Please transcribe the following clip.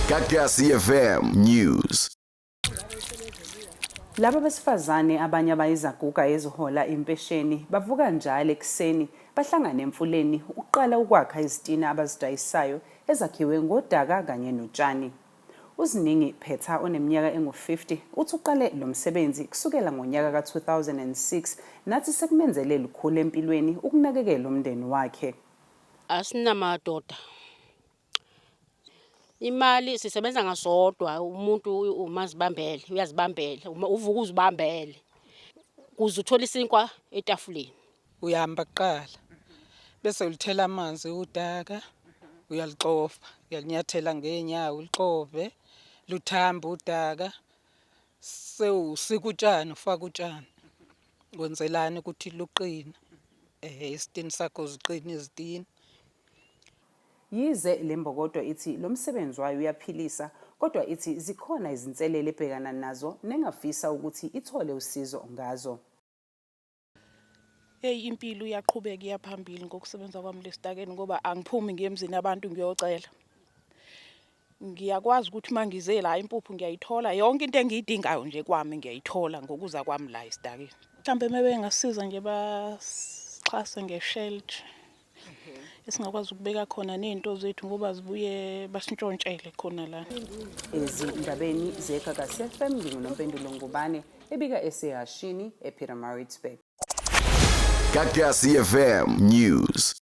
Gagasi FM News. Laba besifazane abanye abayizaguga ezihola impesheni bavuka njalo ekuseni bahlangane emfuleni ukuqala ukwakha izitina abazidayisayo ezakhiwe ngodaka kanye notshani. UZiningi Phetha oneminyaka engu-50 uthi uqale lo msebenzi kusukela ngonyaka ka-2006 nathi sekumenzele lukhulu empilweni ukunakekela umndeni wakhe. Asinamadoda. Imali sisebenza ngasodwa umuntu umazibambele uyazibambela uvuka uzibambele kuze uthole isinkwa etafuleni. Uyahamba kuqala bese ulithela amanzi udaka uyalixova uyalinyathela ngeenyawo ulixove luthambe udaka sewusika utshani ufaka utshani wenzelani ukuthi luqine eh isitini sakho ziqine izitini. Yize le mbokodo ithi lo msebenzi wayo uyaphilisa kodwa ithi zikhona izinselele ebhekana nazo nengafisa ukuthi ithole usizo ngazo. Eyi impilo iyaqhubeka iya phambili ngokusebenza kwami lesitakeni ngoba angiphumi ngiye emzini abantu ngiyocela. Ngiyakwazi ukuthi uma ngize la impuphu ngiyayithola yonke into engiyidingayo nje kwami ngiyayithola ngokuza kwami la esitakeni. Mhlawumbe uma bengasiza nje basixhase nge-shelter esingakwazi ukubeka khona ney'nto zethu ngoba zibuye basintshontshele khona la. Ezindabeni zeGagasi FM nginguNompendulo Ngubane ebika eseHashini ePietermaritzburg. Gagasi FM News.